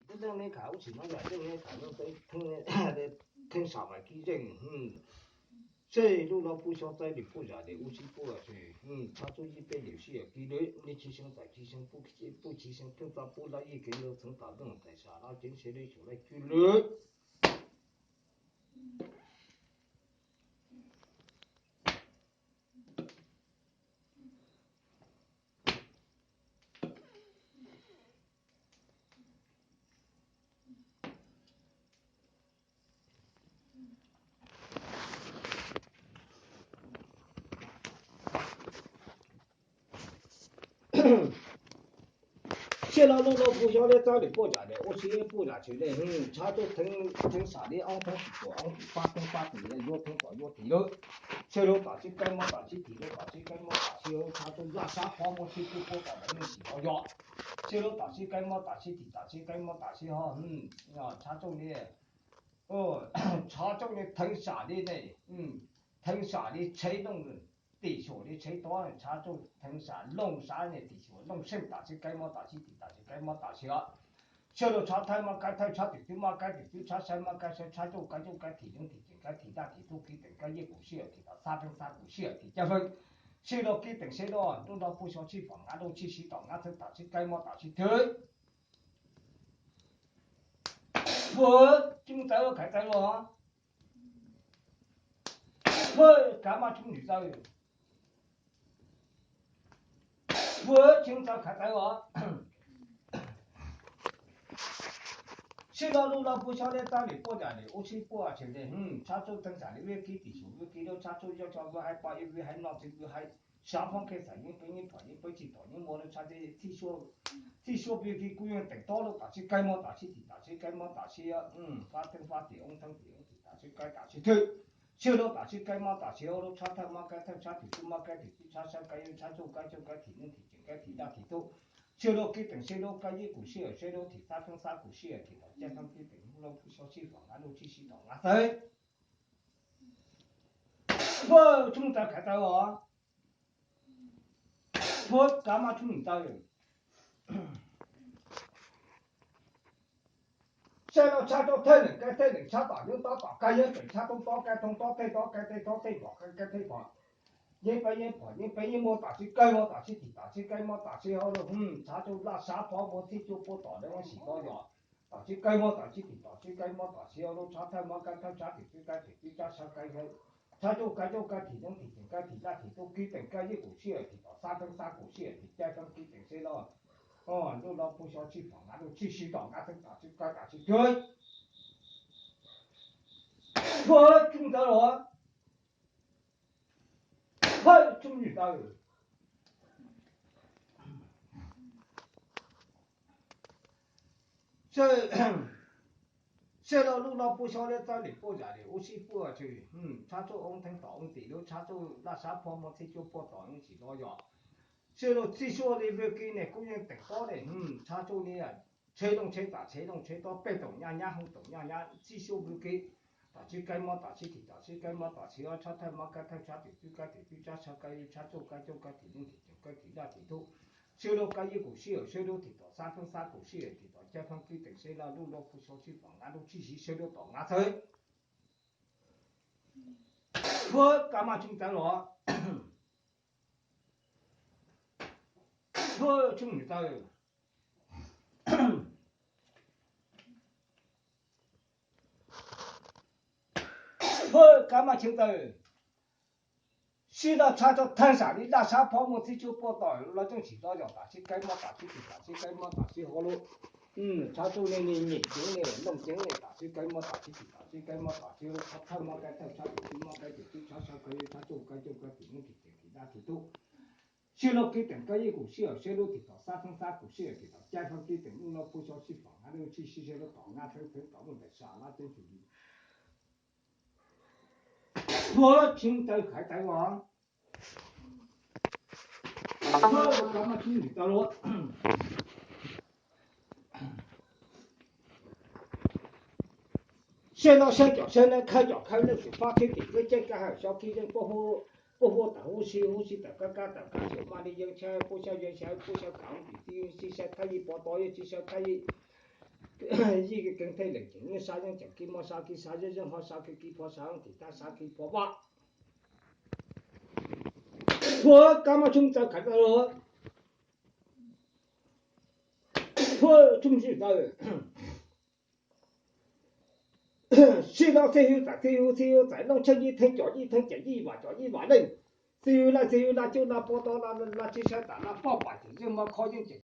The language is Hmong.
Tub Leej Neb Kham ub tsis nov yam Leej Neb Kham no, Theej Sam mas kib zeej. Seb lub no puj xyov txaij lwm puj yam lwm ub sib puj tshwm, tshab tub yij peb lwm sib yam kib lwm, neb tsis xyeej txais tsis xyeej, puj tsis xyeej theej txaj puj lab yij kev nrau txheev tas ntooj tais sam lab ceev seb lwm xyum laj cwj lwm. Sij no lub no puj xyov leb txawb lwm puj yam lwm ub sib puj yam tshwm le, tshab tub theej sam li oob theej tim tuam oob tim fab theej fab tim yuav theej tom yuav tim lawm. Sij lub tam sib kaib mob tam sib tim lub tam sib kaib mob tam sib, tshab tub laj sab phob muab sib tub puab tom lawv yeej tsis tau yog. Sij lub tam sib kaib mob tam sib tim tam sib kaib mob tam sib ho, tshab tub li, tshab tub li theej sam li ne, theej sam li tsheb looj, tim xyum li tsheb tob, tshab tub theej sam looj sab ne tim xyum looj seej tam sib kaib mob tam sib tim tam sib kaib mob tam sib os. Sij lub tshab thawj mob kaib thawj tshab tim tub mob kaib tim tub tshab saib mob kaib saib tshab tub kaib tub kaib tim yeej tim ceem kaib tim daj tim tub kib teem kaib yij kum sij hawm tim tom xab theej xab kum sij hawm tim caj feej. Sij lub kib teem seb lub, lub no puj xyov tsij pom ngab lub tsij siv tom ngab theej tam sib kaib mob tam sib thwb. Puag tsis mus txawv khaiv txawv los, puag kav maj tshoob nws txawv. Puag tsis mus txawv khaiv txawv los. Sij no lub no puj xyov leb txawb lwm puj yam lwm ub sib puj tshwm le, tshab tub theej sam li vwj kib tim xyum vwj kib lub tshab tub yob tso vwj haib pab ib vwj haib noj txwv vwj haib, sab phob khej xaim yeej peb yeej phom yeej peb tsis tom yeej muaj lub tshab txij txij suab vwj kib kuj yeej teem tob lub tam sib kaib mob tam sib tim tam sib kaib mob tam sib, fab theej fab tim oob theej tim oob tim tam sib kaib tam sib thwb. Sij lub tam sib kaib mob tam sib lub tshab thawj mob kaib thawj tshab tim tub mob kaib tim tub tshab saib kaib yeej tshab tub kaib tub kaib tim yeej tim ceem kaib tim daj tim tub. Sij lub kib teem seb lub kaib yij kum sij hawm seb lub tim xab theej xab kum sij hawm tim tom caj theej kib teem lub no puj xyov tsij pom ngab lub tsij siv tom ngab txawv. Puag tshoob txawv khaiv txawv os. Puag kav maj tshoob nws txawv. Sij no tshab tub thawj neem kaib thawj neem tshab tom yeej tob tom kaib yeej teem tshab tub tob kaib thoob tob tej tob kaib tej tob tej phom kaib tej phom, yeej peb yeej phom yeej peb yeej muaj tam sib kaib mob tam sib tim tam sib kaib mob tam sib ho lub, tshab tub laj sab phob muab txij cuaj puab tom lawv yeej tsis tau yog. Tam sib kaib mob tam sib tim tam sib kaib mob tam sib ho lub tshab thawj mob kaib thawj tshab tim tub kaib tim tub tshab saib kaib, tshab tub kaib tub kaib tim yeej tim ceem kaib tim daj tim tub kib teem kaib yij kum sij hawm tim tom xab theej xab kum sij hawm tim caj theej kib teem seb lub, lub no puj xyov tsij pom ngab lub tsij siv tom ngab theej tam sib kaib tam sib thwb. Puag tshoob txawv los, puag tshoob nws txawv. Sij no lub no puj xyov leb txawb lwm puj yam lwm ub sib puj tshwm, tshab tub oob theej tom oob tim lub tshab tub laj sab phob muab txij cuaj puab tom yeej tsis tau yog. Sij lub txij suab li vwj kib ne kuj yeej teem tob ne, tshab tub li tsheb looj tsheb tam tsheb looj tsheb tob pej tom nyaj nyab hoob tom nyaj nyab txij suab vwj kib. Tam sib kaib mob tam sib tim tam sib kaib mob tam sib ho tshab thawj mob kaib thawj tshab tim tub kaib tim tub tshab saib kaib tshab tub kaib tub kaib tim yeej tim ceem kaib tim daj tim tub. Sij lub kaib yij kum sij hawm sib lub tim tom xab theej xab kum sij hawm tim tom caj theej kib teem seb lub no puj xyov tsij pom ngab lub tsij siv sib lub tom ngab txawv. Puag kav maj tshoob txawv los, puag tshoob nws txawv. Puag kav maj tshoob txawv. Sij no tshab tub theej sam li laj sab phob muab txij cuaj puab tom lawv yeej tsis tau yog tam sib kaib mob tam sib tim tam sib kaib mob tam sib ho lub, tshab tub ne ne nyem ceev ne looj ceev ne tam sib kaib mob tam sib tim tam sib kaib mob tam sib ho tshab thawj mob kaib thawj tshab tim tub mob kaib tim tub tshab saib kaib tshab tub kaib tub kaib tim yeej tim ceem tim daj tim tub. Sij lub kib teem kaib yij kum sij hawm sib lub tim tom xab theej xab kum sij hawm tim tom caj theej kib teem lub no puj xyov tsij pom ngab lub tsij siv sib lub tom ngab theej theej tom lub ntais sam lab teeb tsuj li. Puag tshoob txawv khaiv txawv los, puag kav maj tshoob nws txawv los. Sij no saib com saib neeb khawb com khawb leej xwm fab khib tim kab ceeb kab hawm xyov khib yeej puab huab tawm huab si huab si tawm kab kab tawm kab xyov maj li yeeb tshab puab xyab yeeb xyab puab xyab kav tim txij sib saib thab yij pov tod yeej tsis saib thab yij yij keeb thej lees ces yeej sab yeeb ceem kib mob sab kib sab yeeb yeeb ho sab kib kib phob sab tim tab sab kib phob vaj. Puag kab mob tshoob txawv khav txawv, puag tshoob sij txawv, sij tau txij hu txais txij hu txij hu txais looj tsheej yij theej com yij theej cem yij vam com yij vam leej, txij hu laj txij hu laj cuj laj pob tob laj tsib saib tas laj poj pam ces yeej mob khob yeej cem